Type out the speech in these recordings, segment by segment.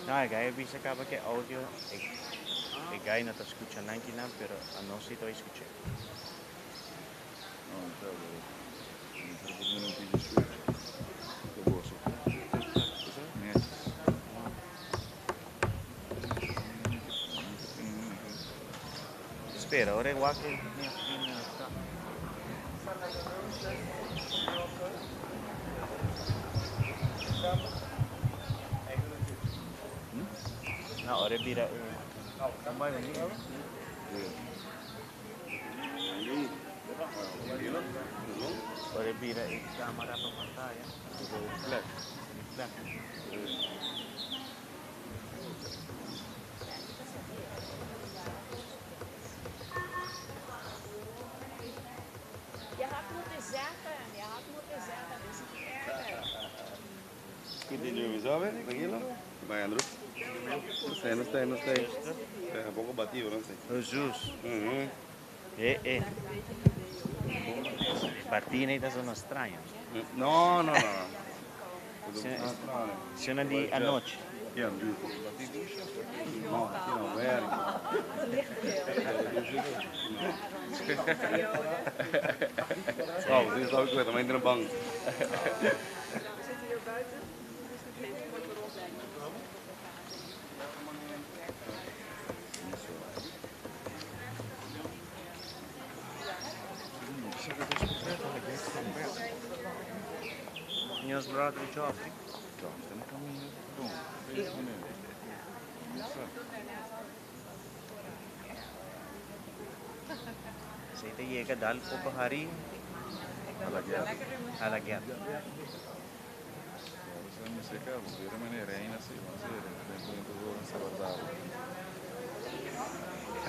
No, e guy a bisa caba cu e audio, e guy no ta scucha nan kinan, pero anos si ta bai scuch'e. Spera, ora e wak e. No, ora e bira e. Ora e bira e camera pa pantaya. Reflect. Je had moeten zeggen, je had moeten zeggen, dat is niet erg. Tranquilo? Vai, Andrew. No sé, no sé, no sé. Un poco batido, no sé. Jesus. Mhm. Eh, eh. Batina ta zona straño. No, no, no. Sena di anochi. Ja, no, no, very. Oh, dit is ook weer, dan ben je in de bank. We zitten hier buiten, dus nog even kort de rondleiding. Nos brother Joffrey. Esey ta yega dal poco hari. Halaguer.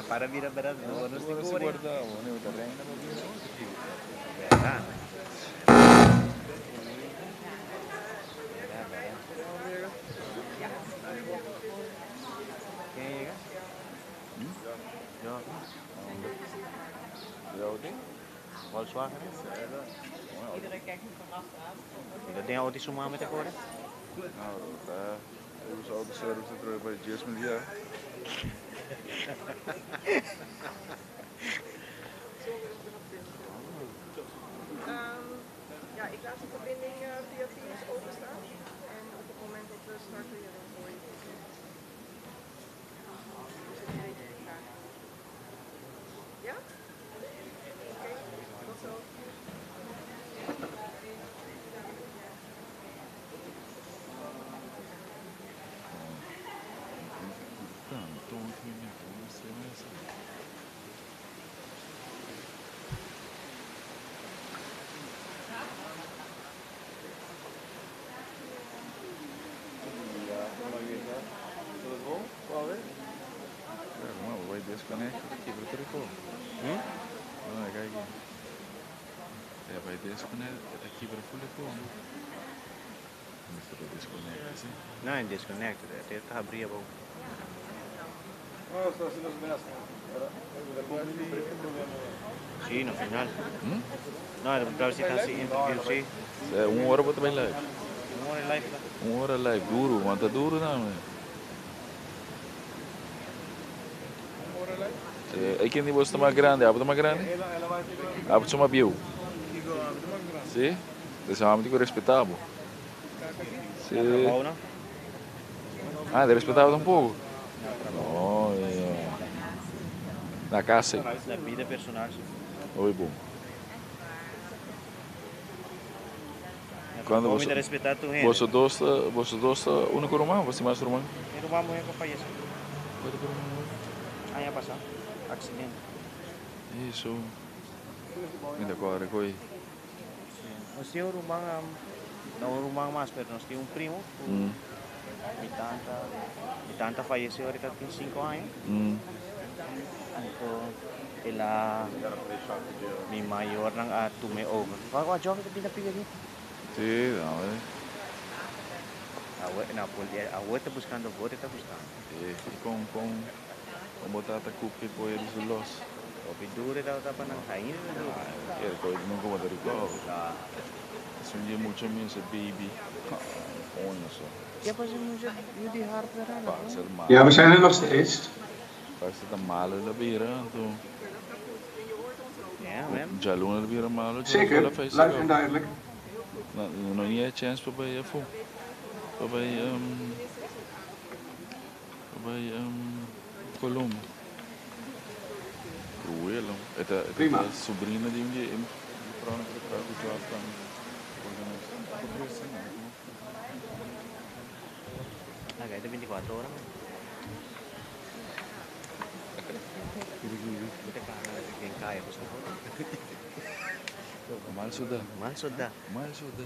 Para bira bera no nos tin cori. Bera. Bera bera. Ken a yega? Yo. Volkswagen. Iedereen kijkt nu van achteraan. Mi ta den auto di su mama ta kore. Ja, ik laat de verbinding via Teams openstaan. En op het moment dat we starten, ja, dan hoor je het. Dus het een beetje klaar. Ja? Oké, tot zo. No, e disconnected. E ta habri abou. Sí, no final. No, e ta si ta hasi interview, sí. Un ora bo ta bai live. Un ora live ta. Un ora live, duro, wanta duro tambe. Ei ken di boso ta mas grandi? Abo ta mas grandi? Abo ta mas bieu? Si? Entonces abo tin ku respeta bo. Si. Ah, ta respeta bo tampoco? No, na casa. Na bida personal si. Hoy bon. Cuando Bo mi ta respeta tur hende. Boso dos ta, boso dos ta unico ruman of boso tin mas ruman? Mi ruman muher cu fayece. Cuanto cu ruman muher? Aña pasa, accidente. Eso. Mi ta corre coy. Si. Nos tin un ruman, no un ruman mas, pero nos tin un primo cu. Mi tanta, mi tanta a fayesé ora e tabatin sinku aña. Anto el a, mi mayornan a tum'é over. Wak wak Joffrey ta bini ta pidi aki. Sí, no eh. Awe, no, awe ta buskando bote ta buskando. Sí, i kon, kon, kon bo tata cupcake por heri su los? Hopi duro e tabata pa nan, ainda ta duro. Ah, e kere koe nunca bo ta recover. Esun dje mucha mester baby, coño so. Ke pasa mucha yu di hart bera na Parce el Ja, malo. we zijn er nog steeds. Parce ta malo el a bira, anto Ja, man. djaluna el a bira malo, djadumingu Zeker, el a fallece luid en caba. duidelijk. No, no ni e chance pa bay afo, pa bay pa bay Colombia. Cruel, e ta e ta Prima. sobrina di un di e vrouwnan cu ta traha cu Job tambe. Acá ta 24 ora man. Mi ta cana den caya pa su. Mal soldá. Mal soldá. Mal soldá.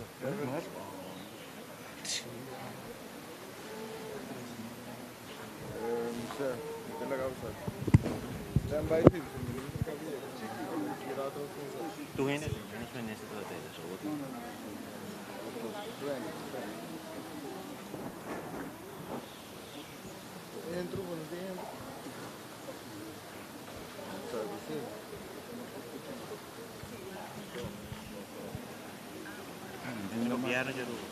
Tur hende ta menos minister ta tene so otro. Gobierno di Aruba.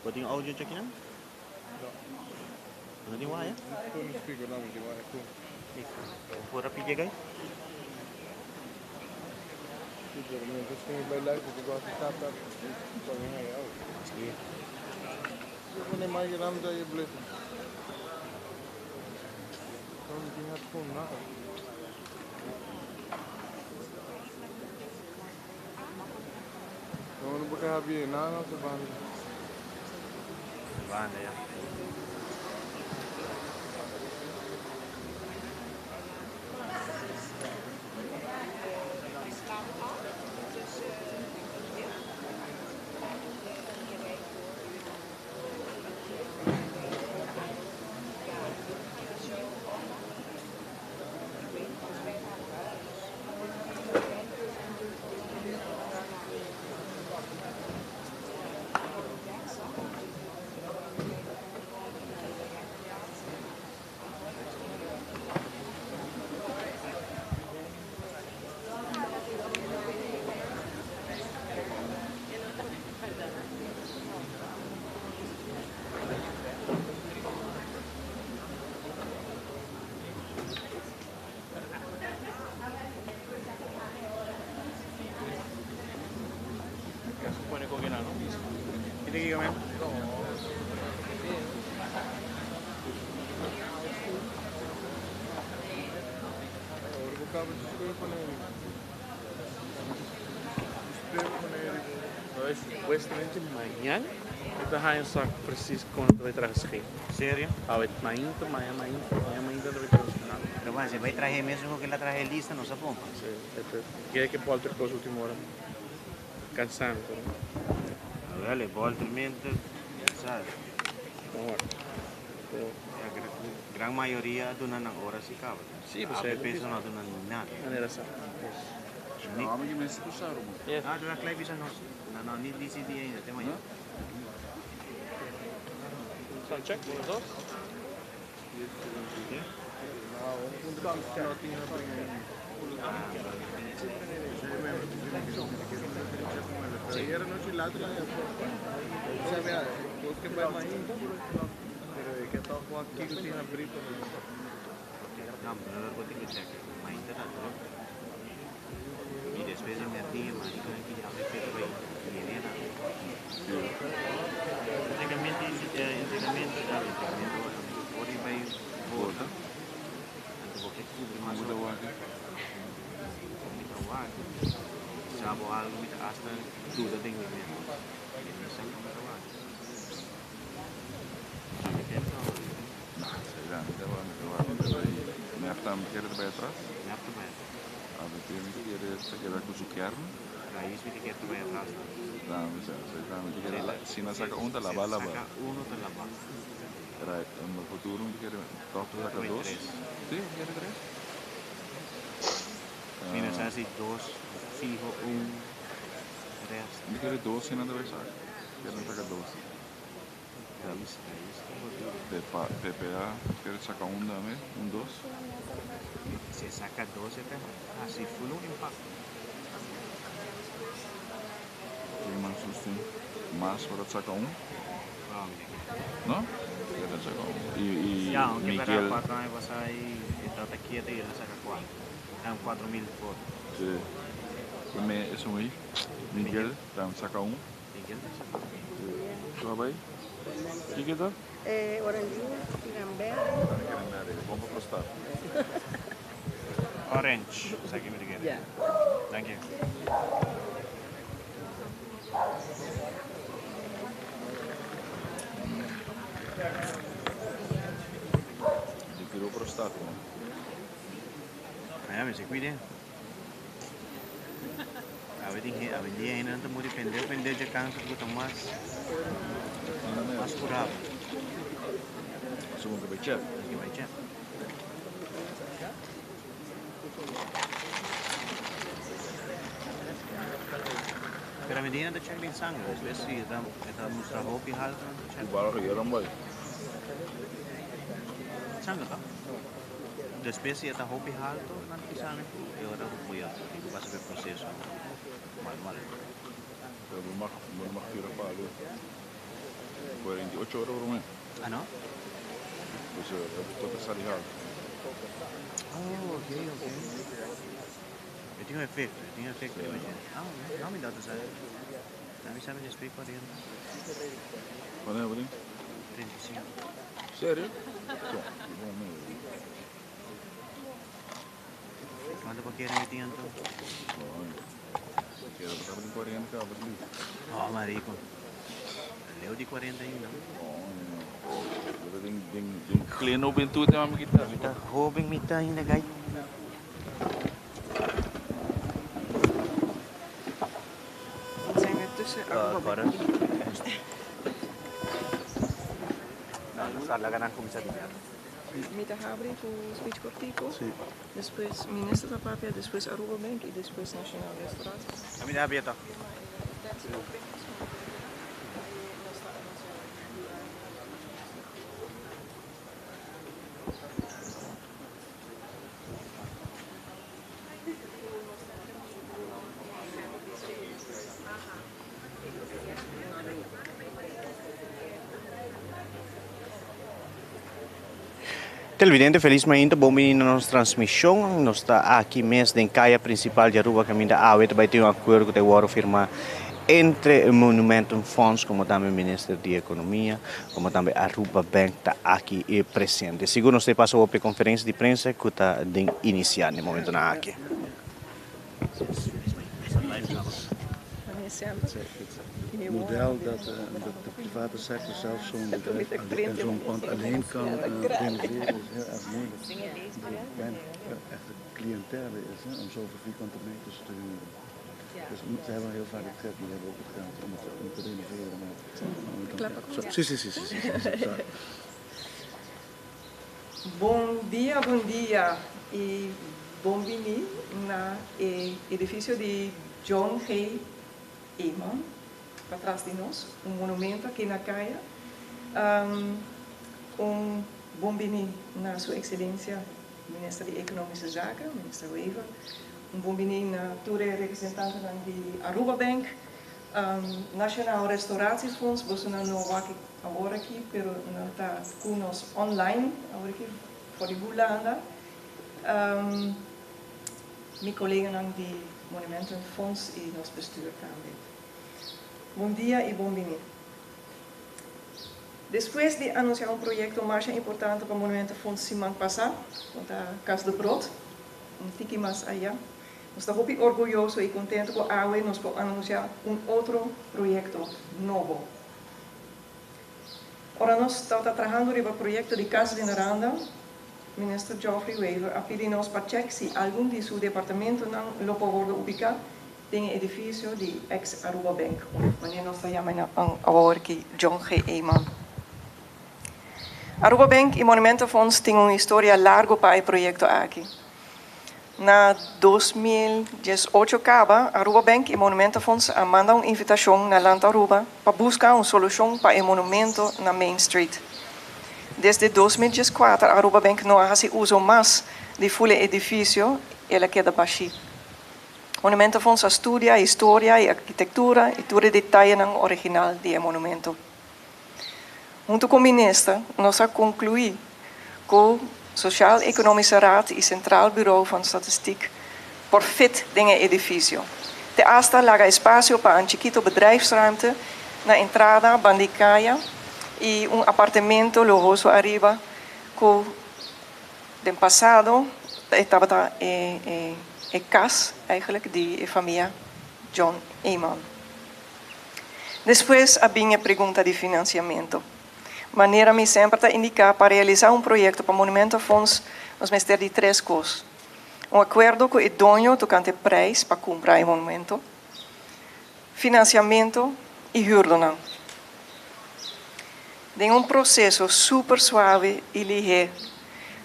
Bo tin audio djakinan? Bo no tin waya? Por a pidi guy? Sí. Banda ya. Ki ta kiko men? Supuestamente mañan e ta haña sa precies kon ta bai traha schip. Serio? Awe mainta, mañan mainta, mañan mainta ta bai traha schip. Pero bueno, si bai trahe mesun ku el a trahe lista nos a pompa. Si, e ta kere ke bolter kos ultimo ora. Cansante, no? Wel, e boltermento, ya sabes. Ora. Gran mayoria a duna nan ora si caba. Sí, pues APP no a duna nada. Manera sa. Ni. No, ami mester ku sa ruman. Ah, duna klei bisa nos. No, no, ni dicidi ainda, te mañana. Sound check, uno, dos. No, pero no lo tengo check. Mainta ta druk. Y despues di merdia, marico nan pidi APP ta bay yene nan. Entrenamento, entrenamento, entrenamento, ora y bay vota. Anto bo ke cubri mas Bo ta wak? Mi ta wak. Sa bo algo mi ta hasta duda den mi mes. Mi no sa con mi ta wak. Nah, sa grandi ta wak, mi ta wak, mi ta bay. Mep tambe kere ta bai atras? Mep ta bai atras. Avp mi ta kere ta keda ku su kern. Raiz mi ta kere ta bai atras tambe. Tambe sa, esei tambe ta kere si nan saka un ta laba laba. Si saka uno ta laba. Right, en futuro mi ta kere tòg ta saka dos. Si, mi ta kere tres. Mi no sa si dos fiho un rest. Mi ta kere dos si nan ta bai saka. Kere nan saka dos. Raiz, raiz ta hodido. PPA kere saka un tambe, un dos. Si e saka dos e ta hasi full un impacto. Ken mas nos tin? Mas por a saka un? No, mi no kere. No? Kere a saka un. Y, y Ya, aunke Miguel. pera cuatro aña pasa y e tata kieto y el a saka cuatro. Eran 4000 voto. Sí. Prome esun ey, Miguel tambe saka un. Miguel ta saka un. Sí. Cu a bay? Kiko ta? Eh, orangina, cranberry. Cranberry, bon pa prostata. Orange, esaki mi ta kere. Ya. Danki. Di kiro prostata man. Aya mester cuide. Awe tin hen, awendia hendenan ta muri pendeu pendeu dje kanser ku ta mas mas kurabel. Pasobra bo ke bai chèk. Bo ke bai chèk. Pero awendia nan ta chèk den sanger, despues si e ta e ta mustra hopi haltu nan ta chèk. Ku bala hieron bai. Sanger to? Despues si e ta hopi haltu nan ta bisa mi ku e ora bo ya tin ku pasa pa e proseso manual. Pero bo mag bo no mag tira palu 48 ora prome. Ah no? Pues e ta sali haltu. Oh ok ok. E tin un efecto, e tin un efecto riba dje. Ah ok, no mi dòkter sa. Ta bisa mi despues 40. Cuanto aña bo tin? 35. Serio? So, bon mi. Cuanto bo kere mi tin anto? Bon. Kere bo tabata tin 40 caba di. Oh, marico. Leu di 40 ainda. Bon. Bo ta den den den pleno juventud ya mami kita. Mi ta hoben mi ta ainda gai. Dan zijn we tussen Aruba Bank. Mi ta habri ku speech kortiku, despues minister ta papia, despues Aruba Bank i despues Nationaal Restauratie. Televidente felis mainta bon bini na nos transmision. Nos ta aki mes den kaya principal di Aruba kaminda awe ta bai tin un acuerdo ku ta wòrdu firma entre Monumentenfonds komo tambe Minister di Ekonomia komo tambe Aruba Bank ta aki presente. Sigur nos ta pasa wou pa e konferensia di prensa ku ta den inisiá na e momentonan aki. Het model dat de private sector zelf zo'n bedrijf en zo'n pand alleen kan renoveren is heel erg moeilijk. Omdat er weinig echte cliëntele is hè, om zoveel vierkante meters te huren. Dus ze hebben heel vaak het geld, die hebben ook het geld om het om te renoveren. Maar, maar sí, sí, sí, sí, sí, sí, sí. Bon dia, bon dia y bon bini na e edificio di John G. Eman, patras di nos, un monumento aki na caya. Un bon bini na Su Excelencia Minister di Economische Zaken, Minister Wever. Un bon bini na tur e representantenan di Aruba Bank, Nationaal Restauratiefonds, bosonan no wak awor aki, pero nan ta ku nos online awor aki for di Hulanda. Mi koleganan di Monumentenfonds i nos bestuur tambe. Bon dia i bon bini. Despues di anunsiá un proyekto masha importante pa Monumentenfonds siman pasá, ku ta Kas de Brot, un tiki mas ayá, Nos ta hopi orguyoso i kontentu ku awe nos por anunsiá un otro proyekto nobo. Ora nos tabata trahando riba proyekto di Kas Veneranda, Minister Geoffrey Wever a pidi nos pa check si algun di su departamentonan lo por wordo ubica den e edificio di ex Aruba Bank of manera nos ta yama nan awor aki John G. Eman. Aruba Bank y Monumentenfonds tin un historia largo pa e proyecto aki. Na 2018 caba, Aruba Bank y Monumentenfonds a manda un invitacion na Land Aruba pa busca un solucion pa e monumento na Main Street. Desde 2014 Aruba Bank no a haci uso mas di full e edificio, el a keda bashi. Monumentenfonds a studia e historia y arquitectura y tur e detayenan original di e monumento. Hunto cu Minister nos a conclui cu Sociaal Economische Raad y Centraal Bureau van Statistiek por fit den e edificio. Te hasta laga espacio pa un chikito bedrijfsruimte na entrada banda di caya y un apartamento luhoso ariba cu den pasado e tabata e e cas eigenlijk di e famia John Eman. Despues a bin e pregunta di financiamento. Manera mi semper ta indica, pa realisa un proyecto pa Monumentenfonds nos mester di tres cos, un acuerdo cu e doño tocante prijs pa cumpra e monumento, financiamento y huurdonan. Den un proceso super suave y lihe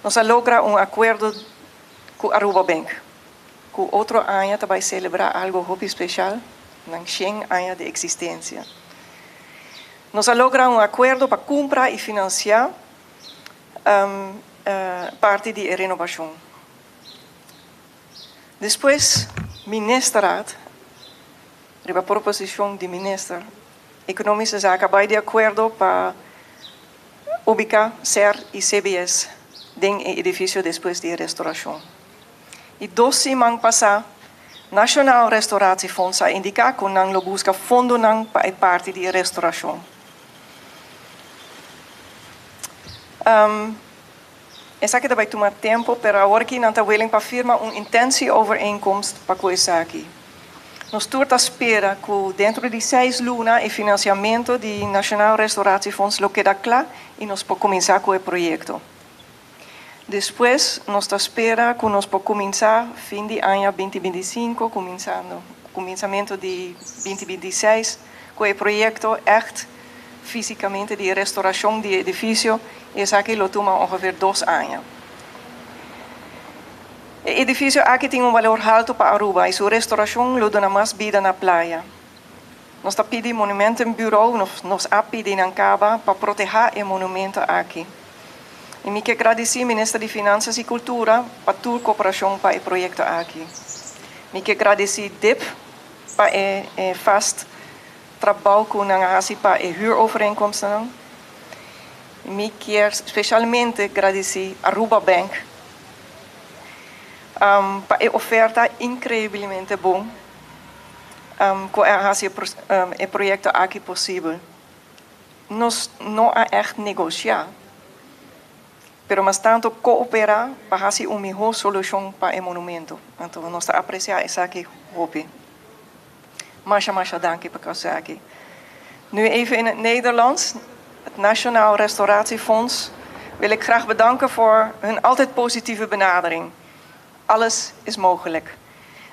nos a logra un acuerdo cu Aruba Bank. Ku otro aña ta bai selebrá algu hopi speshal, nan shen aña di eksistensia. Nos a logra un akuerdo pa kumpra i finansiá parti di e renobashon. Despues Ministerraad, riba proposishon di Minister Ekonomische Zaken, a bai di akuerdo pa ubiká ser i CBS den e edifisio despues di e restorashon. I dos siman pasá, Nationaal Restauratiefonds a indiká ku nan lo buska fondonan pa e parti di e restorashon. Esaki ta bai tuma tempu, pero aworaki nan ta willing pa firma un intentieovereenkomst pa ku esaki. Nos tur ta spera ku dentro di seis luna e finansiamentu di Nationaal Restauratiefonds lo keda kla i nos por kuminsá ku e proyekto. Despues nos ta spera ku nos por kuminsá fin di aña 2025, kuminsando kuminsamentu di 2026 ku e proyekto ègt físikamente di restorashon di e edifisio i esaki lo tuma ongeveer dos aña. E edifisio aki tin un balor haltu pa Aruba i su restorashon lo duna mas bida na playa. Nos ta pidi Monumentenbureau, nos a pidi nan kaba pa protehá e monumento aki. I mi ke gradisí Minister di Finansas i Kultura pa tur koperashon pa e proyekto aki. Mi ke gradisí dip pa e fast trabou ku nan a hasi pa e huurovereenkomstennan. Mi kier speshalmente gradisí Aruba Bank pa e oferta inkreiblemente bon ku a hasi e proyekto aki posibel. Nos no a ègt negosiá, pero mas tantu kooperá pa hasi un mihó solushon pa e monumento. Anto nos ta apresiá esaki hopi. Masha masha danki pa kos aki. Nu even in het Nederlands. Het Nationaal Restauratiefonds wil ik graag bedanken voor hun altijd positieve benadering. Alles is mogelijk.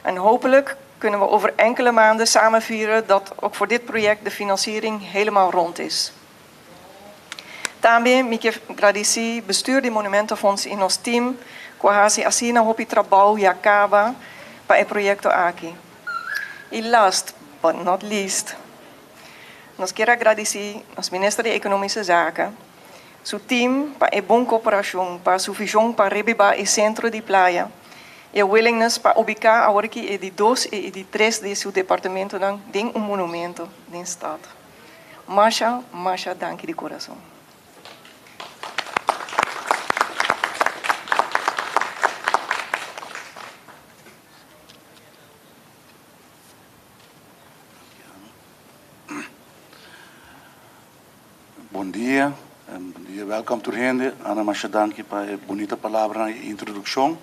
En hopelijk kunnen we over enkele maanden samen vieren dat ook voor dit project de financiering helemaal rond is. Tambe mi ke gradisí bestuur di Monumentenfonds i nos team ku a hasi asina hopi trabou ya kaba pa e proyekto aki. I last but not least, nos kier a gradisí nos Minister di Ekonomische Zaken, su team pa e bon koperashon, pa su vishon pa rebibá e sentro di playa i e willingness pa ubiká awor aki e di dos i e di tres di su departamentonan den un monumento den stad. Masha, masha danki di kurason. Bon dia, bon dia, welkom tur hende. Ana, masha danki pa e bunita palabranan i introdukshon.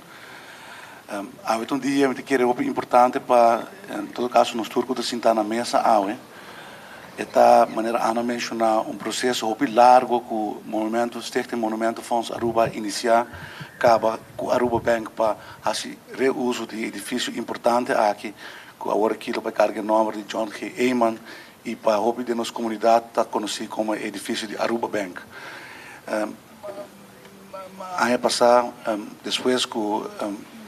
Awe ta un dia mi ta kere hopi importante pa, en todo kaso nos tur ku ta sintá na mesa awe. E ta, manera Ana a menciona, un proceso hopi largo cu Monumento, Stichting Monumentenfonds Aruba a inicia caba cu Aruba Bank pa haci reuso di e edificio importante aki cu awor aki lo bay carga e nomber di John G. Eman y pa hopi den nos comunidad ta conoci como e edificio di Aruba Bank. Aña pasá, despues ku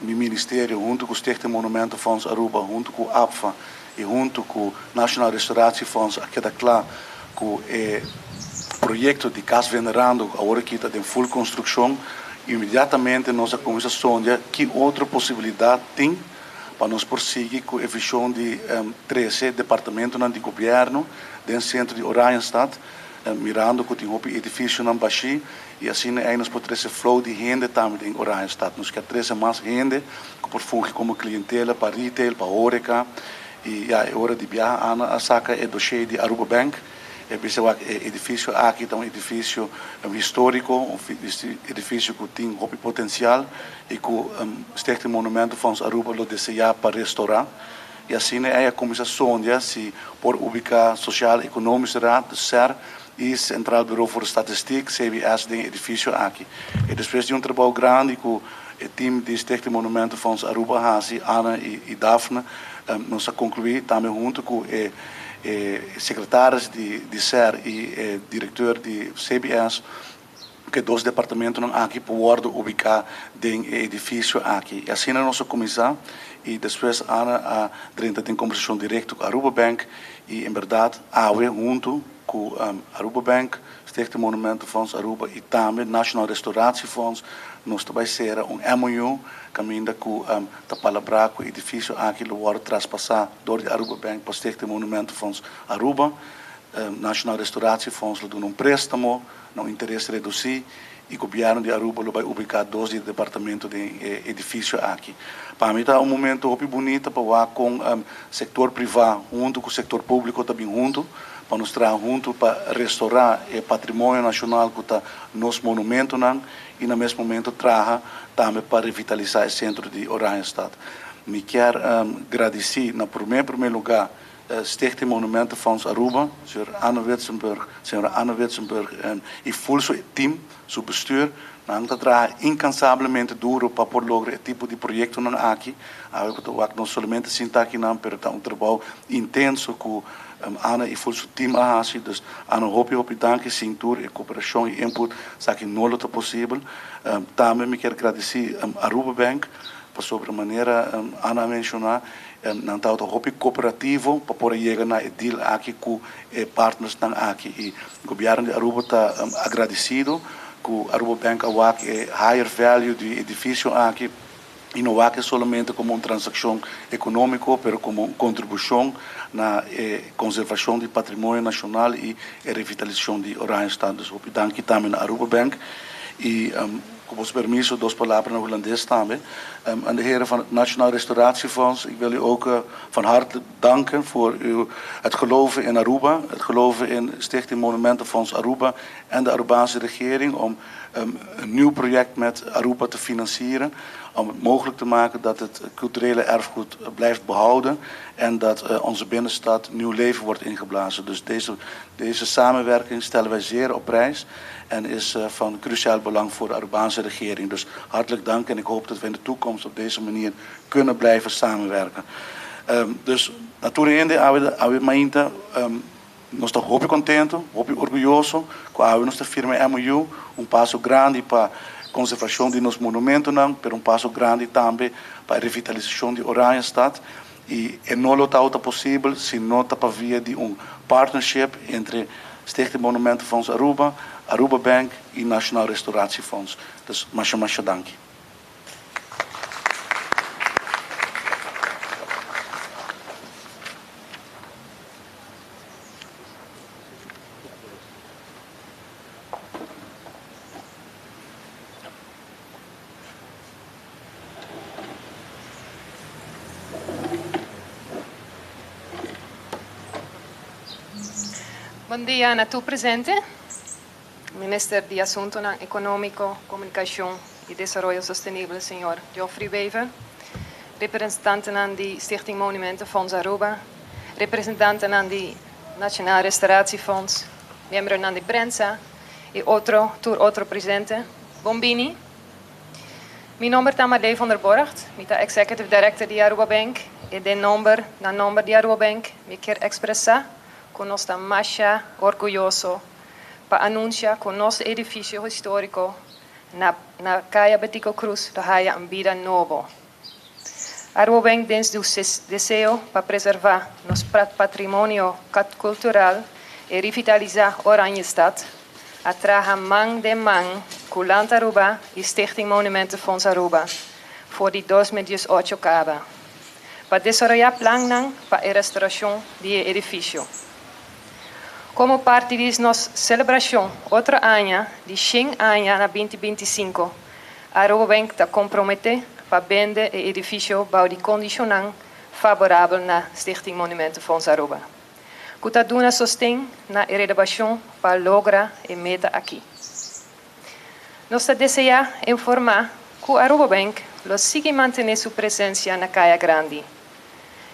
mi ministerio huntu ku Stichting Monumentenfonds Aruba, huntu ku APFA i huntu ku Nationaal Restauratiefonds a keda kla ku e proyekto di Cas Venerando ku awor aki ta den ful konstrukshon, inmediatamente nos a kuminsá sondia ki otro posibilidat tin pa nos por sigui ku e vishon di trese departamentonan di gobièrnu den sentro di Oranjestad. Mirando ku tin hopi edifisionan bashí i asina ei nos por trese flow di hende tambe den Oranjestad. Nos kier trese mas hende ku por fungi komo klientela pa retail, pa horeca. I ya, e ora di biaha Ana a saka e doshé di Aruba Bank. E bisa wak e edifisio aki ta un edifisio históriko, un edifisio ku tin hopi potensial i ku Stichting Monumentenfonds Aruba lo deseá pa restorá. I asina ei a kuminsá sondia si por ubiká Sociaal Economische Raad, ser, i Centraal Bureau voor de Statistiek, CBS, den e edifisio aki. I despues di un trabou grandi ku e tim di Stichting Monumentenfonds Aruba a hasi, Anne i Daphne, nos a konkluí tambe huntu ku e sekretaris di ser i e direkteur di CBS, ku e dos departamentonan aki por wòrdu ubiká den e edifisio aki. I asina nos a kuminsá i despues Ana a drenta den kombersashon direkto ku Aruba Bank i en bèrdat awe huntu ku Aruba Bank, Stichting Monumentenfonds Aruba i tambe Nationaal Restauratiefonds nos ta bai sera un MOU kaminda ku ta palabrá ku e edifisio aki lo wòrdu traspasá dor di Aruba Bank pa Stichting Monumentenfonds Aruba. Nationaal Restauratiefonds lo duna un préstamo na un interes redusí i gobièrnu di Aruba lo bai ubiká dos di e departamento den e edifisio aki. Pa mi ta un momento hopi bunita pa wak kon sektor privá huntu ku sektor públiko ta bin huntu pa nos traha huntu pa restorá e patrimonio nashonal ku ta nos monumentonan i na mes momento traha tambe pa revitalisá e sentro di Oranjestad. Mi kier gradisí na promé promé lugá Stichting Monumentenfonds Aruba, señor Anne Witsenburg, señora Anne Witsenburg y ful su team, su bestuur, nan ta traha incansablemente duro pa por logra e tipo di proyectonan aki. Awe cu ta wak no solamente sinta akinan, pero ta un trabou intenso cu Anne y ful su team a haci. Dus Anne hopi hopi danki, sin tur e cooperacion y input esaki no lo ta posibel. Tambe mi kier gradici Aruba Bank pasobra manera Anne a menciona, Nan tabata hopi kooperativo pa por a yega na e deal aki ku e partnersnan aki i gobièrnu di Aruba ta agradesido ku Aruba Bank a wak e higher value di e edifisio aki i no wak e solamente komo un transakshon ekonómiko pero komo un kontribushon na e konservashon di patrimonio nashonal i e revitalisashon di Oranjestad. Dus hopi danki tambe na Aruba Bank i. Cu boso permiso, dos palabra na Hulandes tambe. Aan de heren van het Nationaal Restauratiefonds, ik wil u ook van harte danken voor uw, het geloven in Aruba, het geloven in Stichting Monumentenfonds Aruba en de Arubaanse regering om een nieuw project met Aruba te financieren. Om het mogelijk te maken dat het culturele erfgoed blijft behouden en dat onze binnenstad nieuw leven wordt ingeblazen. Dus deze, deze samenwerking stellen wij zeer op prijs en is van cruciaal belang voor de Arubaanse regering. Dus hartelijk dank en ik hoop dat we in de toekomst op deze manier kunnen blijven samenwerken. Dus na tur hende awe awe mainta nos ta hopi contento, hopi orguyoso cu awe nos ta firma e MOU, un paso grandi pa conservacion di nos monumentonan, pero un paso grandi tambe pa e revitalisacion di Oranjestad y e no lo tawata posibel si no ta pa via di un partnership entre Stichting Monumentenfonds Aruba, Aruba Bank y Nationaal Restauratiefonds. Dus masha masha danki. Bon dia na tur presente, Minister di Asuntonan Economico, Comunicacion y Desaroyo Sostenibel señor Geoffrey Wever, representantenan di Stichting Monumentenfonds Aruba, representantenan di. Nationaal Restauratiefonds, miembronan di prensa y otro, tur otro presente. Bon bini. Mi nomber ta Marleen van der Borgt, mi ta Executive Director di Aruba Bank y den nomber, na nomber di Aruba Bank, mi kier expresa cu nos ta masha orguyoso pa anuncia cu nos edificio historico na na Caya Betico Croes lo haya un bida nobo. Aruba Bank den su deseo pa preserva nos patrimonio cultural y revitalisa Oranjestad, a traha man den man cu Land Aruba y Stichting Monumentenfonds Aruba for di 2018 caba pa desaroya plannan pa e restauracion di e edificio. Como parti di nos celebracion otro aña di 100 aña na 2025, Aruba Bank ta compromete pa bende e edificio bou di condicionnan favorabel na Stichting Monumentenfonds Aruba, cu ta duna sosten na e renobacion pa logra e meta aki. Nos ta desea informa cu Aruba Bank lo sigui mantene su presencia na Caya Grandi.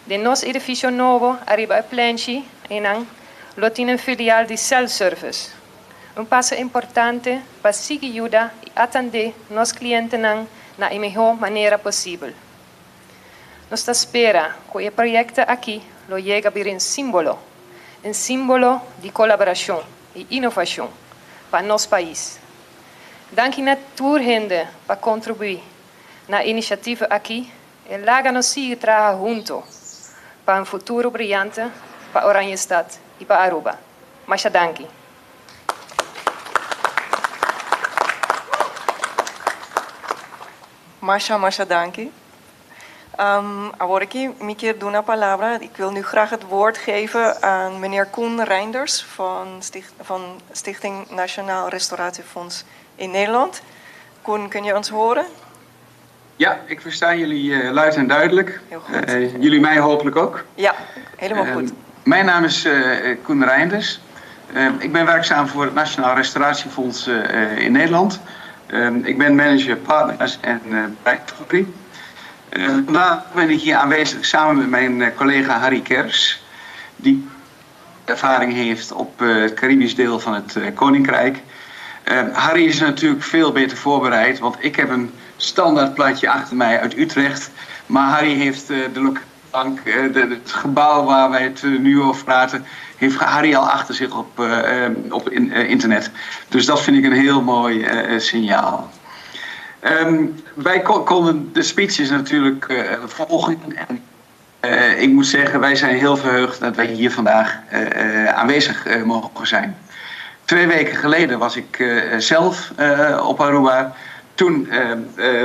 Den nos edificio nobo ariba e plenchi einan lo tin un filial di self-service, un paso importante pa sigui yuda y atende nos clientenan na e miho manera posibel. Nos ta spera cu e proyecto aki lo yega bira un simbolo, un simbolo di colaboracion y innovacion pa nos pais. Danki na tur hende pa contribui na e iniciativa aki y laga nos sigui traha hunto pa un futuro briyante pa Oranjestad y pa Aruba. Masha danki. Masha, masha danki. Awor aki mi kier duna palabra. Ik wil nu graag het woord geven aan meneer Koen Reinders van Stichting Nationaal Restauratiefonds in Nederland. Koen, kun je ons horen? Ja, ik versta jullie luid en duidelijk. Heel goed. Jullie mij hopelijk ook. Ja, helemaal goed. Mijn naam is Koen Reinders. Ik ben werkzaam voor het Nationaal Restauratiefonds in Nederland. Ik ben manager partners en beleidsgroei. Vandaag ben ik hier aanwezig samen met mijn collega Harry Kers, die ervaring heeft op het Caribisch deel van het Koninkrijk. Harry is natuurlijk veel beter voorbereid, want ik heb een standaard plaatje achter mij uit Utrecht. Maar Harry heeft de lokale bank, het gebouw waar wij het nu over praten, heeft Harry al achter zich op internet. Dus dat vind ik een heel mooi signaal. Wij konden de speeches natuurlijk volgen. En ik moet zeggen, wij zijn heel verheugd dat wij hier vandaag aanwezig mogen zijn. 2 weken geleden was ik zelf op Aruba. Toen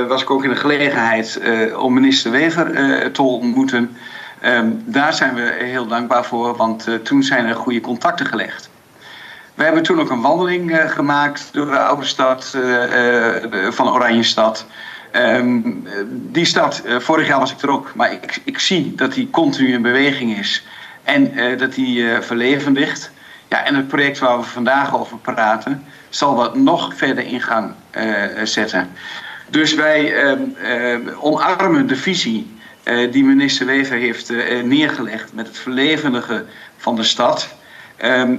was ik ook in de gelegenheid om minister Wever te ontmoeten. Daar zijn we heel dankbaar voor, want toen zijn er goede contacten gelegd. We hebben toen ook een wandeling gemaakt door de oude stad van Oranjestad. Die stad, vorig jaar was ik er ook, maar ik zie dat die continu in beweging is en dat die verlevendigt. Ja, en het project waar we vandaag over praten, zal dat nog verder in gang zetten. Dus wij omarmen de visie die minister Wever heeft neergelegd met het verlevendigen van de stad.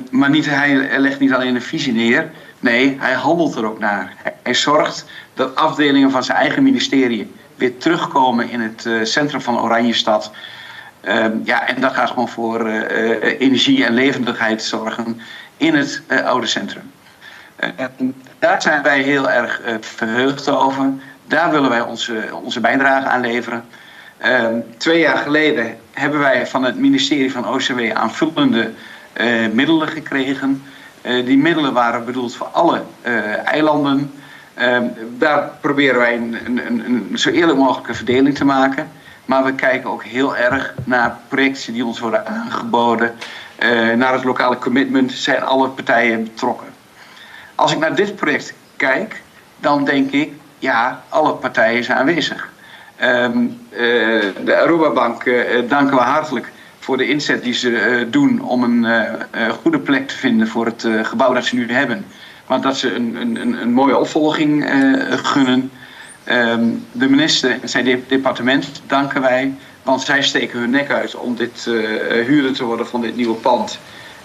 Maar hij legt niet alleen een visie neer, nee, hij handelt er ook naar. Hij zorgt dat afdelingen van zijn eigen ministerie weer terugkomen in het centrum van Oranjestad. En dat gaat gewoon voor energie en levendigheid zorgen in het oude centrum. Daar zijn wij heel erg verheugd over. Daar willen wij onze bijdrage aan leveren. 2 jaar geleden hebben wij van het ministerie van OCW aanvullende middelen gekregen. Die middelen waren bedoeld voor alle eilanden. Daar proberen wij een zo eerlijk mogelijke verdeling te maken. Maar we kijken ook heel erg naar projecten die ons worden aangeboden. Naar het lokale commitment zijn alle partijen betrokken. Als ik naar dit project kijk, dan denk ik, ja, alle partijen zijn aanwezig. De Aruba Bank danken we hartelijk voor de inzet die ze doen om een goede plek te vinden voor het gebouw dat ze nu hebben. Maar dat ze een mooie opvolging gunnen. De minister en zijn departement danken wij, want zij steken hun nek uit om dit huurder te worden van dit nieuwe pand.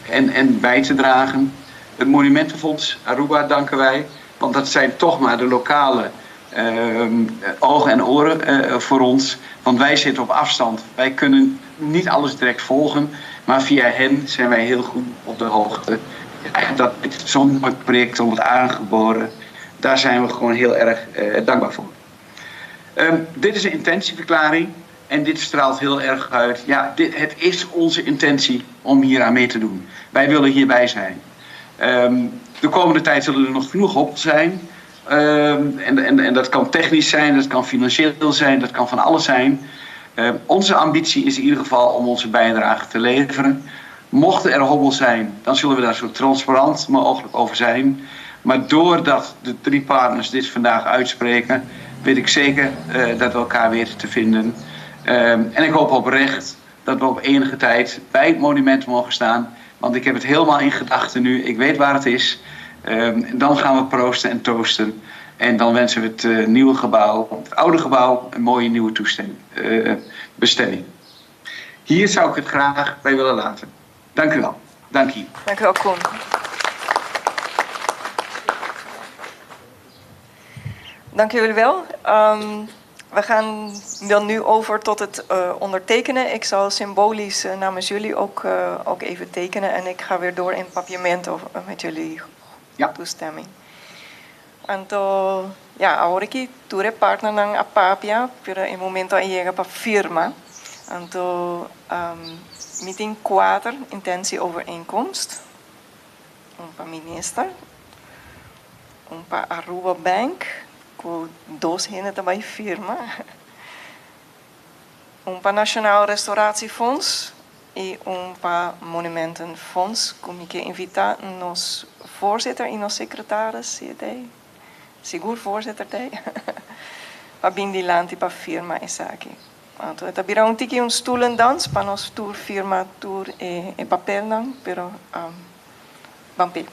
en, en bij te dragen. Het Monumentenfonds Aruba danken wij, want dat zijn toch maar de lokale ogen en oren voor ons. Want wij zitten op afstand. Wij kunnen niet alles direct volgen, maar via hen zijn wij heel goed op de hoogte. Ja, dat zo'n mooi project wordt aangeboren, daar zijn we gewoon heel erg dankbaar voor. Dit is een intentieverklaring en dit straalt heel erg uit. Ja, het is onze intentie om hier aan mee te doen. Wij willen hierbij zijn. De komende tijd zullen er nog genoeg op zijn. En dat kan technisch zijn, dat kan financieel zijn, dat kan van alles zijn. Onze ambitie is in ieder geval om onze bijdrage te leveren. Mochten er hobbels zijn, dan zullen we daar zo transparant mogelijk over zijn. Maar doordat de drie partners dit vandaag uitspreken, weet ik zeker dat we elkaar weten te vinden. En ik hoop oprecht dat we op enige tijd bij het monument mogen staan. Want ik heb het helemaal in gedachten nu. Ik weet waar het is. Dan gaan we proosten en toosten. En dan wensen we het nieuwe gebouw, het oude gebouw, een mooie nieuwe bestemming. Hier zou ik het graag bij willen laten. Dank u wel. Dank u. Dank u wel, Koen. Dank jullie wel. We gaan dan nu over tot het ondertekenen. Ik zal symbolisch namens jullie ook even tekenen. En ik ga weer door in papiamento met jullie toestemming. Anto, ja, awor aki tur e partnernan a papia, pero e momento a yega pa firma. Anto, mi tin kuater intentieovereenkomst. Un pa minister, un pa Aruba Bank, ku dos hende ta bai firma. Un pa Nationaal Restauratiefonds i un pa Monumentenfonds, ku mi ke invitá nos voorzitter i nos secretaris, si e t'ei, sigur voorzitter t'ei, pa bin dilanti pa firma esaki. Anto e ta bira un tiki un stoelendans pa nos tur firma tur e papelnan, pero ban p'e.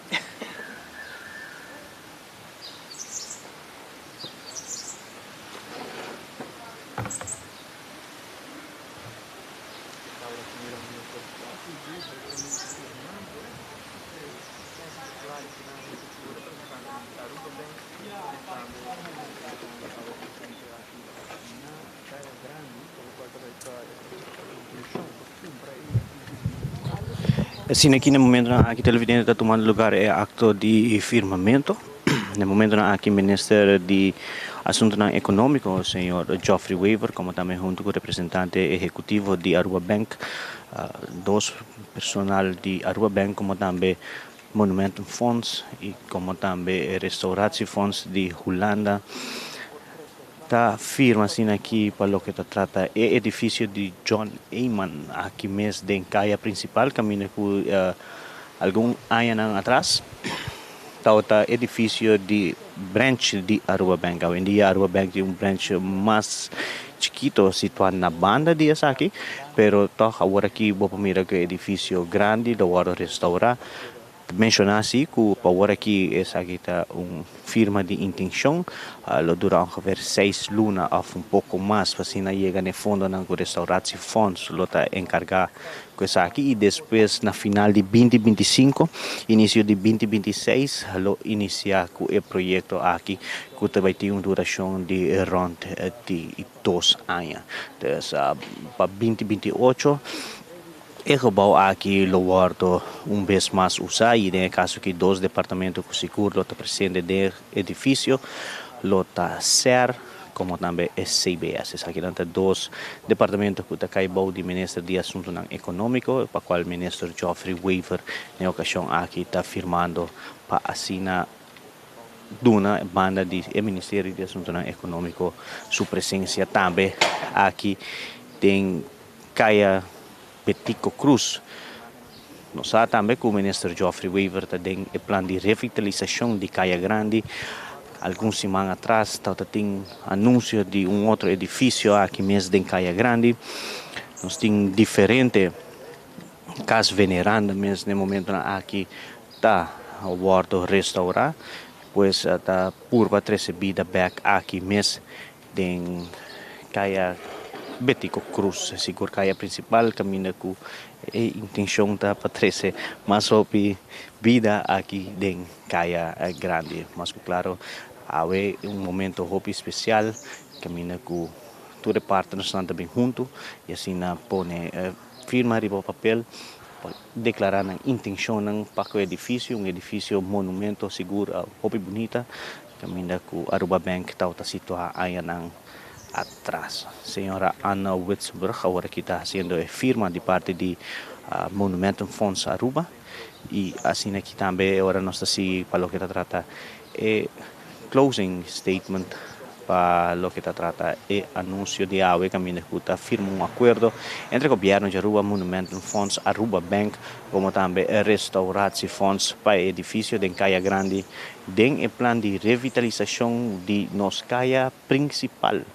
Asina aki na momentonan aki televidente ta tumando lugar e acto di firmamento. Na momentonan aki Minister di Asuntonan Economico, señor Geoffrey Wever, como tambe hunto cu representante ehecutivo di Aruba Bank, dos personal di Aruba Bank como tambe Monumentenfonds y como tambe Restauratiefonds di Hulanda ta firma asina aki pa loke ta trata e edificio di John Eman aki mes den caya principal caminda cu algun añanan atras tabata edificio di branch di Aruba Bank. Awendia Aruba Bank tin un branch mas chikito situa na banda di esaki, pero tog awor aki bo por mira cu e edificio grandi lo wordo restaura. Ta menciona si cu pa awor aki esaki ta un firma di intencion, lo dura ongeveer seis luna of un poco mas pa asina yega na e fondonan cu Restauratiefonds lo ta encarga Ku esaki i despues na final di 2025, inisio di 2026 lo inisiá ku e proyekto aki ku ta bai tin un durashon di rònt di dos aña. Dus pa 2028 e gebou aki lo wòrdu un bes mas usá i den e kaso aki dos departamento ku sigur lo ta presente den e edifisio lo ta ser. Komo tambe e CBS. Esakinan ta dos departamento ku ta kai bou di Minister di Asuntunan Ekonómiko, pa kual Minister Geoffrey Wever na e okashon aki ta firmando pa asina duna banda di e Ministerio di Asuntunan Ekonómiko su presensia tambe aki den Kaya Betico Croes. Nos sa tambe cu Minister Geoffrey Wever ta den e plan di revitalisacion di Caya Grandi. Algun siman atras tabata tin anuncio di un otro edificio aki mes den Caya Grandi. Nos tin diferente cas veneranda mes n'e momentonan aki ta wordo restaura. Pues ta purba trece bida bek aki mes den Caya. Betico Croes. Sigur kaya prinsipal kaminda ku e intenshon ta pa trese mas hopi bida aki den Kaya Grandi. Mas ku klaro awe un momento hopi spesial kaminda ku tur e partnersnan ta bin huntu i asina pone firma riba papel pa deklará nan intenshonnan pa ku e edifisio, un edifisio monumento sigur hopi bunita kaminda ku Aruba Bank tabata situá añanan atras. Señora Anna Witsenburg awor aki ta hasiendo e firma di parti di Monumentenfonds Aruba i asina aki tambe ora nos ta sigui pa loke ta trata e closing statement pa loke ta trata e anuncio di awe caminda cu ta firma un acuerdo entre Gobierno di Aruba, Monumentenfonds, Aruba Bank como tambe Restauratiefonds pa e edificio den Caya Grandi den e plan di revitalisacion di nos caya principal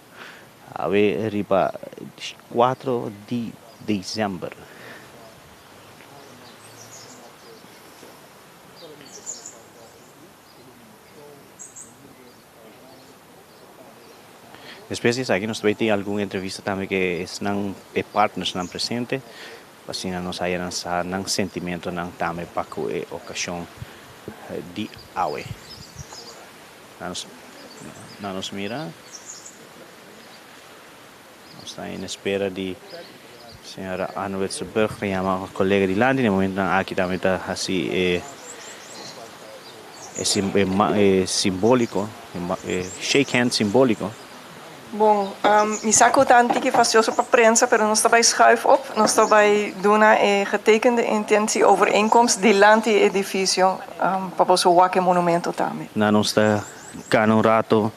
awe riba 4 di december. Despues di esaki nos ta bay tin algun entrevista tambe ku esnan e partnersnan presente pa asina nos haya nan sa nan sentimentonan tambe pa ku e okashon di awe. Na nos mira nos ta en espera di señora Anne Witsenburg ta yama kolega dilanti. Na e momentonan aki tambe ta hasi e E simbóliko, e shake hand simbóliko. Bon, mi sa ku ta un tiki fastioso pa prensa, pero nos ta bai schuif op. Nos ta bai duna e getekende intentieovereenkomst dilanti e edifisio pa boso wak e monumento tambe. Na nos ta kana un rato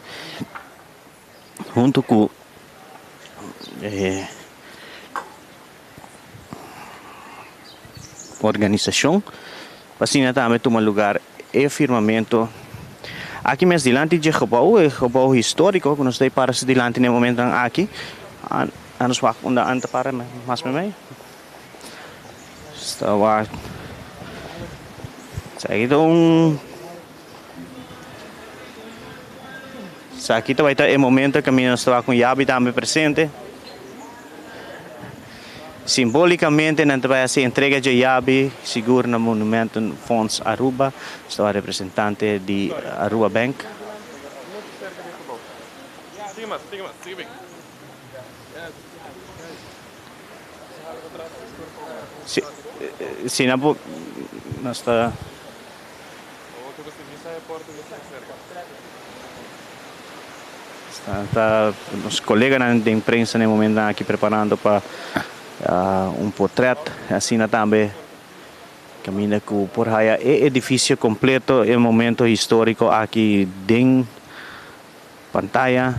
huntu ku e organisashon pa asina tambe tuma lugar e firmamento aki mes dilanti dje gebou, e gebou historico ku nos ta para su dilanti na e momentonan aki. A nos wak unda an ta para mas mei. Sta wak. Esaki ta un Esaki ta bai ta e momento kaminda nos ta wak un yabi tambe presente. Simbolikamente nan ta bai hasi entrega dje yabi sigur na Monumentenfonds Aruba. Nos ta wak representante di Aruba Bank. Si nan por nos ta. Ta nos coleganan den prensa na e momentonan aki preparando pa un potret asina tambe caminda cu por haya e edificio completo e momento historico aki den pantaya.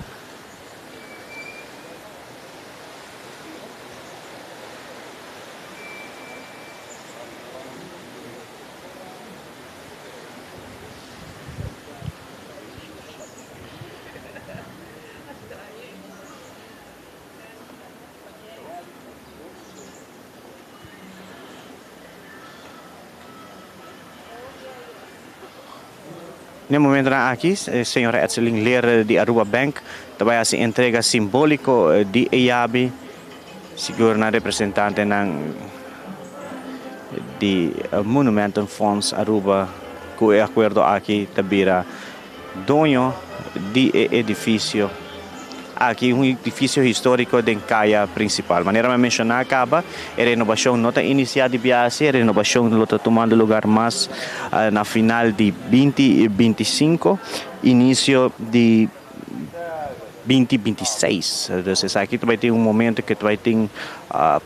Na e momentonan aki señora Etseling Leer di Aruba Bank ta bai hasi entrega simbóliko di e yabi sigur na representantenan di Monumentenfonds Aruba ku e akuerdo aki ta bira doño di e edifisio aki, un edifisio históriko den kaya prinsipal. Manera mi a menshoná kaba, e renobashon no ta inisiá di biasi, e renobashon lo ta tumando lugar mas na final di 2025, inisio di 2026. Dus esaki ta bai tin un momento ku ta bai tin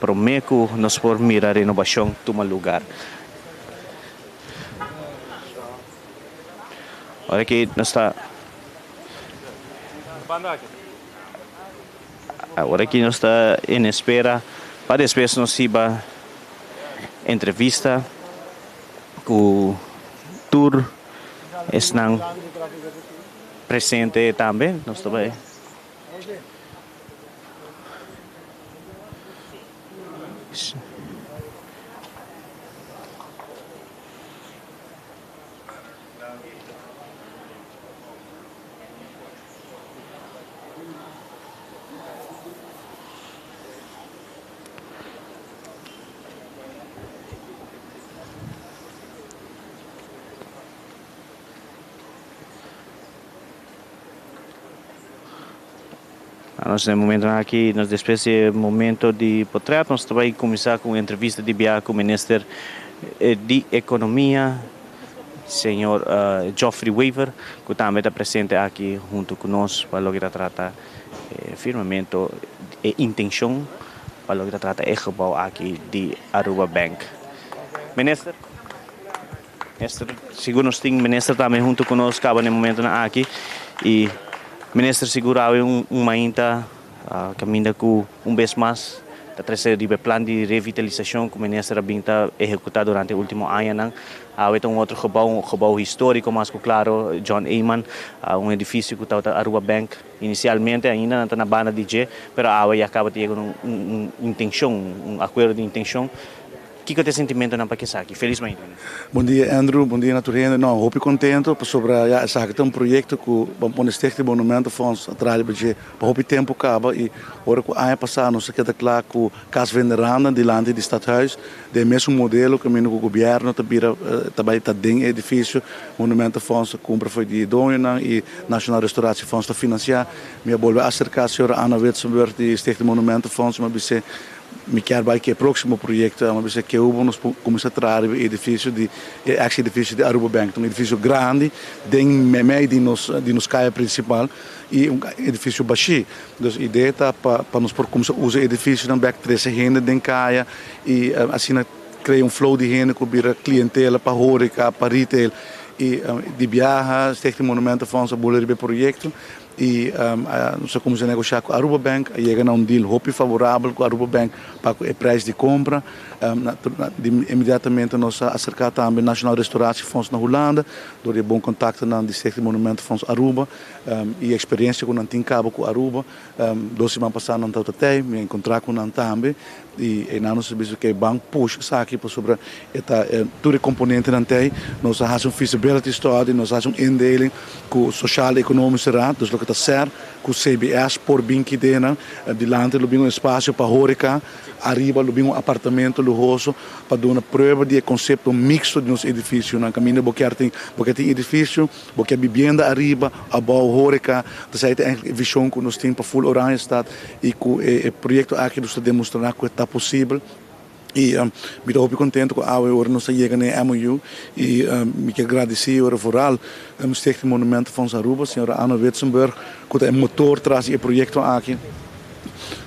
promé ku nos por mira renobashon tuma lugar. Ora ki nos ta Ora ki nos ta en espera pa despues nos hiba entrevista ku tur esnan presente tambe. Nos ta bai. Nos na e momentonan aki, nos despues di e momento di potret, nos ta bai kuminsá ku un entrevista di biaha ku Minister di Ekonomia, señor Geoffrey Wever, ku tambe ta presente aki huntu ku nos pa loke ta trata e firmamento, e intenshon pa loke ta trata e gebou aki di Aruba Bank. Minister, Minister, sigur nos tin Minister tambe huntu ku nos kaba na e momentonan aki i Minister sigur awe un mainta kaminda ku un bes mas ta trese riba e plan di revitalisashon ku Minister a bin ta ehekutá durante e último añanan. Awe ta un otro gebou, un gebou históriko mas ku klaro, John Eman, un edifisio ku tabata Aruba Bank inisialmente, ainda nan ta na banda di dje, pero awe ya kaba ta yega na un intenshon, un akuerdo di intenshon. Kiko ta e sentimentonan pa ku esaki? Felis mainta, minister. Bon dia Andrew, bon dia na tur hende. No, hopi contento pasobra ya esaki ta un proyecto cu ban pone Stichting Monumentenfonds a traha riba dje pa hopi tempo caba y ora cu aña pasa nos a keda cla cu Cas Veneranda dilanti di Stadhuis den e mesun modelo caminda cu gobierno ta bira ta bay ta den e edificio Monumentenfonds a cumpra for di e doñonan y Nationaal Restauratiefonds ta financia. Mi a bolbe acerca señora Anna Witsenburg di Stichting Monumentenfonds mi a bis'e Mi kier bai ku e próksimo proyekto, mi a bisa ke hubo nos por kuminsá traha riba e edifisio di e eks edifisio di Aruba Bank. Ta un edifisio grandi den meimei di nos di nos kaya prinsipal i un edifisio bashí. Dus idea ta pa pa nos por kuminsá usa e edifisionan bèk trese hende den kaya i asina krea un flow di hende ku bira klientela pa horeca, pa retail i di biaha Stichting Monumentenfonds a bula riba e proyekto. I nos a kuminsá negoshá ku Aruba Bank, a yega na un deal hopi favorabel ku Aruba Bank pa ku e prijs di kompra. Inmediatamente nos a aserká tambe Nationaal Restauratiefonds na Hulanda dor di e bon kontaktonan di Stichting Monumentenfonds Aruba i e eksperensia ku nan tin kaba ku Aruba. Dos siman pasá nan tabata tei, mi a enkontrá ku nan tambe i einan nos a bisa ku e ban push esaki pasobra e ta tur e komponentenan tei. Nos a hasi un feasibility study, nos a hasi un indeling ku Sociaal Economische Raad, dus loke ta ser ku CBS por bin kidenan. Dilanti lo bin un espasio pa horeca, ariba lo bin un apartamento luhoso pa duna prueba di e konsepto mixto di nos edificionan. Kaminda bo kier tin, bo kier tin edificio, bo kier bibienda ariba, abou horeca. Esei ta eigenlijk e vision ku nos tin pa full Oranjestad i ku e proyekto aki nos ta demostrá ku e ta posibel. I mi ta hopi contento cu awe ora nos a yega na e MOU y mi kier gradici ora vooral Stichting Monumentenfonds Aruba, señora Anna Witsenburg, cu ta e motor tras di e proyecto aki.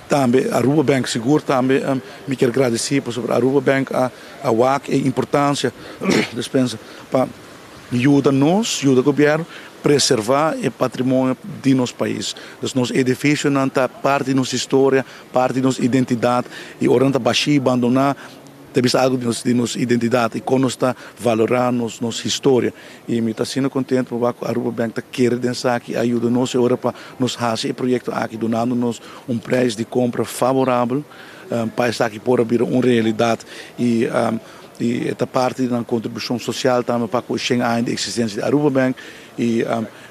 Tambe Aruba Bank sigur tambe mi kier gradici pasobra Aruba Bank a a wak e importancia dispensa pa yuda nos, yuda gobierno preserva e patrimonio di nos pais. Dus nos edificionan ta parti di nos historia. Parti di nos identidat i ora nan ta bashí, bandoná, ta bisa algu di nos di nos identidat i kon nos ta valorá nos nos historia. I mi ta asina kontentu pa wak ku Aruba Bank ta kere den esaki i a yuda nos e ora pa nos hasi e proyekto aki dunando nos un prijs di kompra favorabel pa esaki por a bira un realidat i i e ta parti di nan kontribushon sosial tambe pa ku e shen aña di eksistensia di Aruba Bank i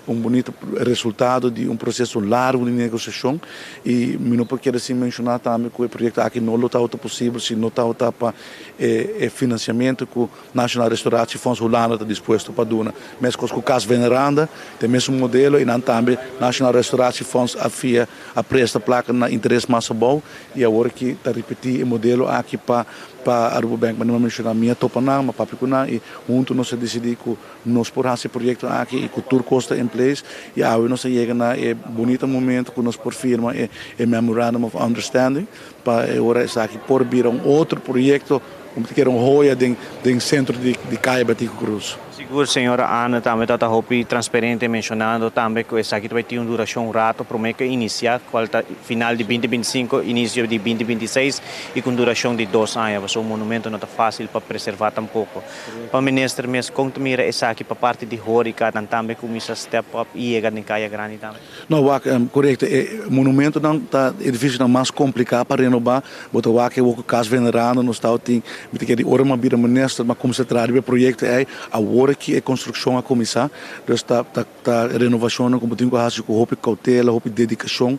Un bunito resultado di un proceso largo di negociacion y mi no por keda sin menciona tambe cu e proyecto aki no lo tabata posibel si no tabata pa e financiamento cu Nationaal Restauratiefonds Hulanda ta dispuesto pa duna. Mescos cu Cas Veneranda, ta e mesun modelo y nan tambe Nationaal Restauratiefonds a fia a presta placa na interes mas abou y awor aki ta ripeti e modelo aki pa pa Aruba Bank. Manera mi a menciona mi a topa nan, mi a papia cu nan y hunto nos a dicidi cu Nos por hasi e proyekto aki i ku tur kos ta in place i awe nos a yega na e bunita momento ku nos por firma e Memorandum of Understanding pa e ora esaki por bira un otro proyekto ku ta kere un hoya den den sentro di Kaya Betico Cruz. Sigur señora Ana tambe ta ta hopi transparente menshonando tambe ku esaki ta bai tin un durashon un rato prome ku e inisiá kual ta final di binti binti sinku inisio di binti binti seis i ku un durashon di dos aña pasobra un monumento no ta fásil pa preservá tampoko. Pa minister mes kon ta mira esaki pa parti di horeca nan tambe cuminsa step up y yega den caya grandi tambe? No wak, corecto e monumentonan ta edificionan mas complica pa renoba, bo ta wak e wou cu Cas Venerando nos tawat tin, mi ta kere di ora mi a bira minister mi a cuminsa traha riba e proyecto ey, awor. awor aki e konstrukshon a kuminsá, dus ta ta ta renovashonnan ku bo tin ku hasi ku hopi koutela, hopi dedikashon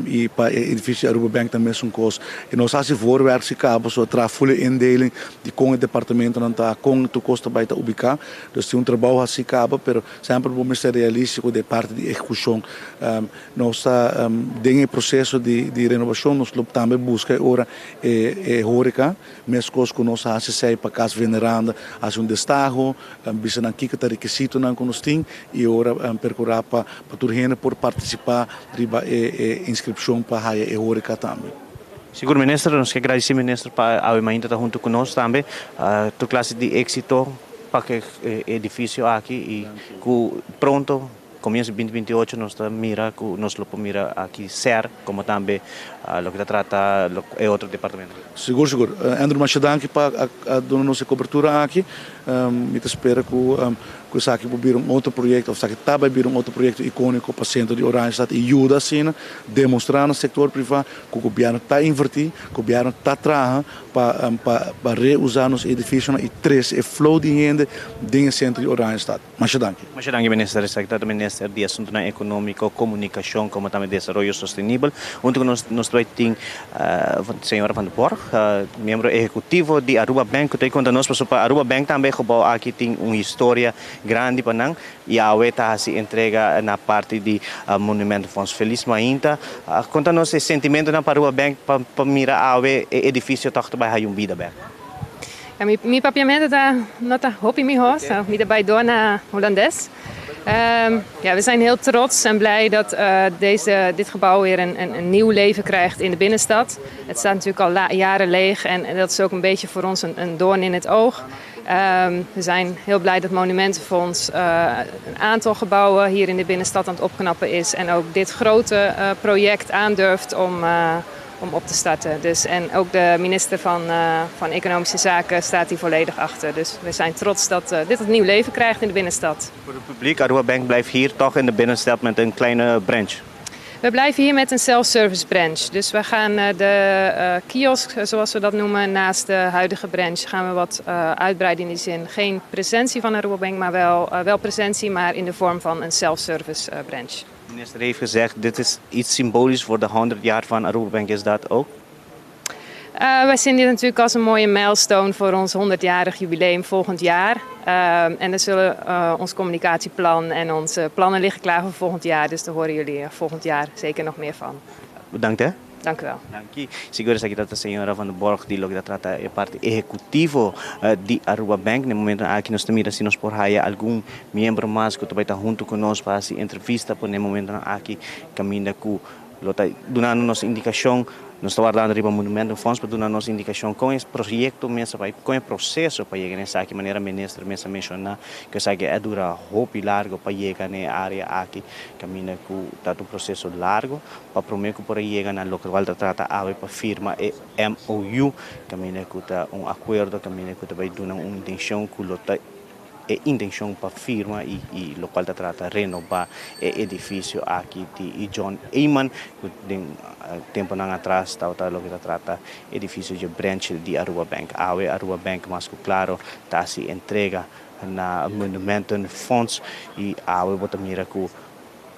i pa e edifisio di Aruba Bank ta mesun kos. I nos a hasi voorwerk si kaba, so a traha full e indeling di kon e departamentonan ta, kon tur kos ta bai ta ubiká. Dus tin un trabou hasi kaba, pero semper bo mester realístiko den e parti di ehekushon. Nos ta den e proseso di renobashon, nos lo tambe buska e ora e horeca, meskos ku nos a hasi esei pa Cas Veneranda, hasi un destaho, bisa nan kiko ta rekisitonan ku nos tin i ora perkurá pa tur hende por partisipá riba e inskripshon pa haya e horeca tambe. Sigur Minister, nos ke gradisí Minister pa awe mainta ta huntu ku nos tambe. Tur klase di éksito pa ku e edifisio aki i ku pronto Comienzo di 2028 nos ta mira cu nos lo por mira aki ser como tambe loke ta trata e otro departamento. Sigur sigur. Andrew masha danki pa a duna nos e cobertura aki. Mi ta spera cu cu esaki por bira un otro proyecto of esaki ta bay bira un otro proyecto iconico pa centro di Oranjestad y yuda asina demostra na sector priva cu gobierno ta inverti, gobierno ta traha pa pa reusa nos edificionan y trece e flow di hende den e centro di Oranjestad. Masha danki. Masha danki Minister. Esaki ta Minister di Asuntunan Economico, Comunicacion como tambe Desaroyo Sostenibel. Hunto cu nos nos ta bay tin Señora van der Borg, miembro ehecutivo di Aruba Bank cu ta bay conta nos pasobra pa Aruba Bank tambe e gebouw aki tin un historia grandi pa nan y awe ta haci entrega na parti di Monumentenfonds. Feliz mainta. Conta nos e sentimentonan pa Aruba Bank pa mira awe e edificio toch ta bay haya un bida bek. Ja, mi, mi papiamento ta, no ta hopi mihó, so mi ta bai door na Holandes. Ja, we zijn heel trots en blij dat deze, dit gebouw weer een, een, een nieuw leven krijgt in de binnenstad. Het staat natuurlijk al la, jaren leeg en, en dat is ook een beetje voor ons een, een doorn in het oog. We zijn heel blij dat Monumentenfonds een aantal gebouwen hier in de binnenstad aan het opknappen is. En ook dit grote project aandurft om, om op te starten. Dus, en ook de minister van, van Economische Zaken staat hier volledig achter. Dus we zijn trots dat dit het nieuw leven krijgt in de binnenstad. Voor het publiek, Aruba Bank blijft hier toch in de binnenstad met een kleine branch? We blijven hier met een self-service branch. Dus we gaan de kiosk, zoals we dat noemen, naast de huidige branch gaan we wat uitbreiden in die zin. Geen presentie van Aruba Bank, maar wel, wel presentie, maar in de vorm van een self-service branch. De minister heeft gezegd, dit is iets symbolisch voor de 100 jaar van Aruba Bank. Is dat ook? Wij zien dit natuurlijk als een mooie milestone voor ons 100-jarig jubileum volgend jaar. En dan zullen ons communicatieplan en onze plannen liggen klaar voor volgend jaar. Dus daar horen jullie volgend jaar zeker nog meer van. Bedankt hè. Dank u wel. Danki. Sigur esaki ta señora Van der Borg di loke ta trata e parti ehecutivo di Aruba Bank. Na e momentonan aki nos ta mira si nos por haya algun miembro mas cu ta bay ta hunto cu nos pa haci entrevista por na e momentonan aki caminda cu lo ta dunando nos indicacion. Nos ta wardando riba Monumentenfonds pa duna nos indicacion con e proyecto mes a bay, con e proceso pa yega na esaki manera minister mes a menciona cu esaki a dura hopi largo pa yega na e area aki caminda cu ta un proceso largo. Pa prome ku por a yega na loke cual ta trata awe pa firma e MOU, caminda cu ta un acuerdo, caminda cu ta bay duna un intencion cu lo ta e intencion pa firma y y locual ta trata renoba e edificio aki di John Eman, cu den temponan atras tabata loke ta trata edificio dje branch di Aruba Bank. Awe Aruba Bank mas cu claro ta haci entrega na Monumentenfonds y awe bo ta mira cu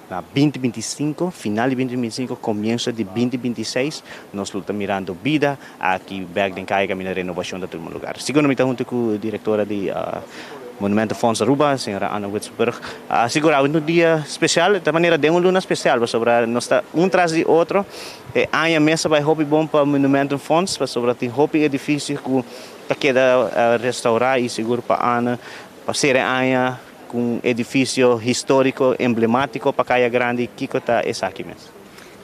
Na 2025, final di 2025, comienso di 2026, nos lo ta mirando bida aki bek den Caya caminda renovacion ta tuma lugar. Sigur mi ta hunto cu directora di Monumentenfonds Aruba, señora Anna Witsenburg. Sigur awe un dia special, ta manera den un luna special pasobra nos ta un tras di otro. E aña mes a bay hopi bon pa Monumentenfonds pasobra tin hopi edificio cu ta keda restaura y sigur pa Anna pa cera e aña Ku un edifisio históriko emblemátiko pa Kaya Grandi, kiko ta esaki mes?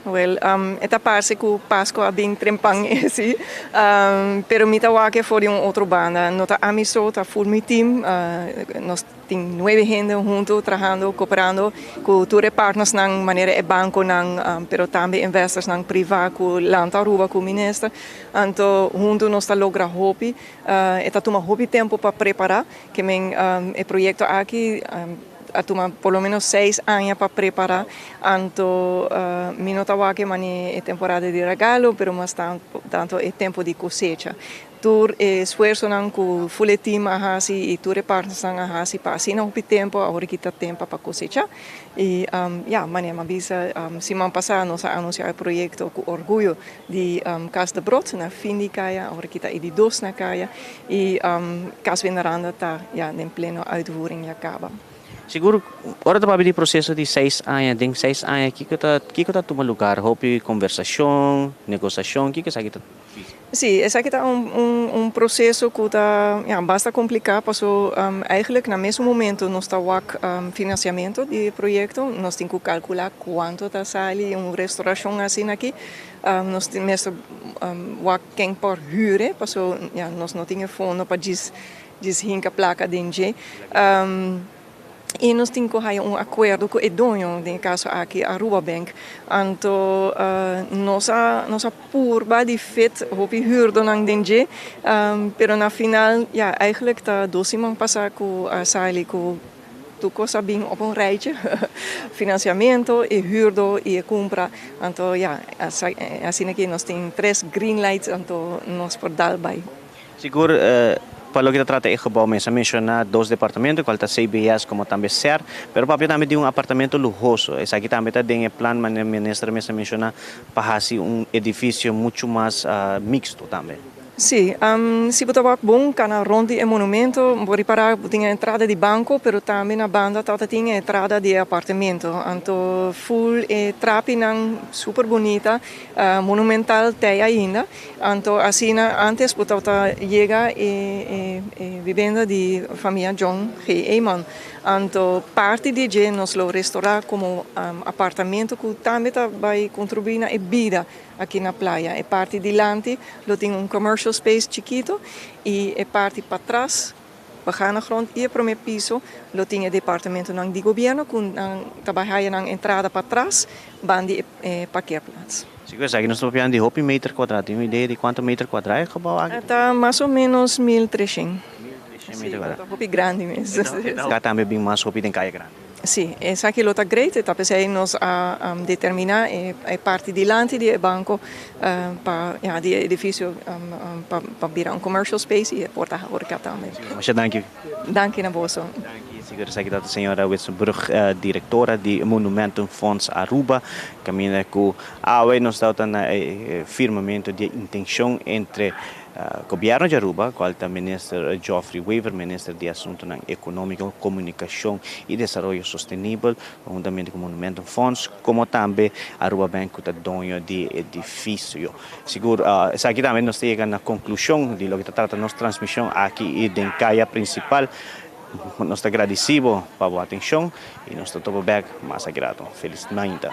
Wel, e ta parse ku Pasko a bin trempan esi, pero mi ta wak for di un otro banda. No ta ami so, ta ful mi team. Nos tin nuebe hende huntu trahando, koperando ku tur e partnersnan, manera e bankonan, pero tambe investorsnan privá ku Lanta Aruba ku minister. Anto huntu nos ta logra hopi. E ta tuma hopi tempu pa prepará. Ke men e proyekto aki a tuma por lo menos seis aña pa prepará, anto mi no ta wak mane e temporada di regalo, pero mas tanto e tempo di kosecha. Tur e esfuersonan ku full e team a hasi i tur e partnersnan a hasi pa asina hopi tempu, awor aki ta tempu pa kosechá. I ya, manera mi a bisa siman pasá nos a anunsiá e proyekto ku orguyo di Kas Debrot na fin di kaya, awor aki ta e di dos na kaya i Kas Veneranda ta ya den pleno uitvoering ya kaba. Sigur ora ta papia di proseso di seis aña, den seis aña kiko ta kiko ta tuma lugar? Hopi konversashon, negosashon, kiko esaki ta? Sí, esaki ta un un un proceso cu ta ja basta complica paso eigenlijk na mesun momento nos ta wak financiamento di e proyecto, nos tin cu calcula cuanto ta sali un restauracion asina aki, nos tin mester wak ken por huur paso ja nos no tin e fondo pa djis djis hinca placa den dje. I nos tin ku haya un akuerdo ku e doño, den e kaso aki Aruba Bank. Anto nos a nos a purba di fit hopi hurdonan den dje, pero na final ya eigenlijk ta dos siman pasa ku a sali ku tur kos a bin op un rijtje, finansiamento, e hurdo i e kumpra. Anto ya asina ki nos tin tres green lights anto nos por dal bai. Sigur, pa loke ta trata e gebou mes a menshoná dos departamento, kual ta CBS komo tambe ser, pero papia tambe di un apartamento luhoso. Esaki tambe ta den e plan, manera minister mes a menshoná, pa hasi un edifisio muchu mas miksto tambe. Sí, si bo ta wak bon kana rond di e monumento, bo ripará bo tin e entrada di banko, pero tambe na banda tabata tin e entrada di e apartamento. Anto ful e trapinan super bunita, monumental t'ei ainda. Anto asina antes bo tabata yega e e vivenda di famia John G. Eman. Anto parti di dje nos lo restorá komo apartamento ku tambe ta bai kontribuí na e bida aki na playa. E parti dilanti lo tin un commercial space chikito i e parti patras Begane grond i e promé piso lo tin e departamentonan di gobierno ku nan ta bai haya nan entrada patras ban di e parkeerplaats. Sigur esaki nos ta papiando di hopi meter kuadrá. Tin un idea di kuantu meter kuadrá e gebouw aki ta? Ta mas o menos 1300. 1300 meter kuadrá. Si, ta hopi grandi mes. E ta tambe bin mas hopi den kaya grandi. Sí, esaki lo ta great, ta p'esei nos a determiná e parti dilanti di e banko pa ya di e edifisio pa bira un commercial space i e por ta horka tambe. Masha danki. Danki na boso. Danki, sigur esaki ta señora Witsenbrug, direktora di Monumentenfonds Aruba, kaminda ku awe nos tabata na e firmamentu di e intenshon entre Gobierno di Aruba, cual ta Minister Geoffrey Wever, Minister di Asuntonan Economico, Comunicacion y Desaroyo Sostenibel, huntamente cu Monumentum Fonds, como tambe Aruba Bank cu ta doño di edificio. Sigur esaki tambe nos ta yega na conclusion di loke ta trata nos transmision aki den caya principal. Nos ta gradicibo pa bo atencion y nos ta topa bek mas aki rato. Feliz mainta.